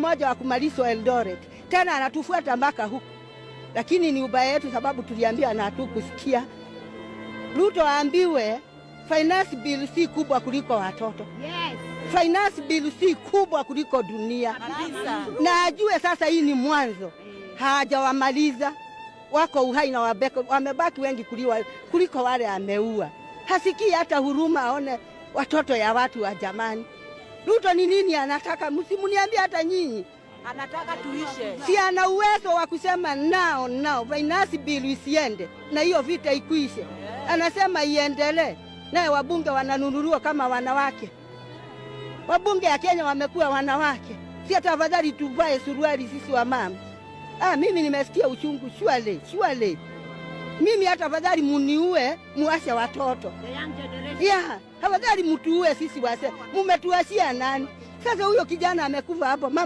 mmoja wa kumalizwa Eldoret, tena anatufuata mpaka huku, lakini ni ubaya yetu sababu tuliambia na hatukusikia. Ruto aambiwe finance bill si kubwa kuliko watoto. Finance bill si kubwa kuliko dunia. Na ajue sasa hii ni mwanzo, hajawamaliza, wako uhai na wabeko, wamebaki wengi kuliko wale ameua. Hasikii hata huruma, aone watoto ya watu wa jamani. Ruto ni nini anataka? Msimuniambie hata nyinyi. Anataka tuishe. Si ana uwezo wa kusema nao nao finance bill isiende na hiyo vita ikwishe. Anasema iendelee, naye wabunge wananunuliwa kama wanawake. Wabunge ya Kenya wamekuwa wanawake, si hata afadhali tuvae suruali sisi wa mama. Ah, mimi nimesikia uchungu shwale shwale. Mimi hata afadhali muniue muashe watoto. Yeah, afadhali mtuue sisi wase, mumetuashia nani? Sasa huyo kijana amekufa hapo mama.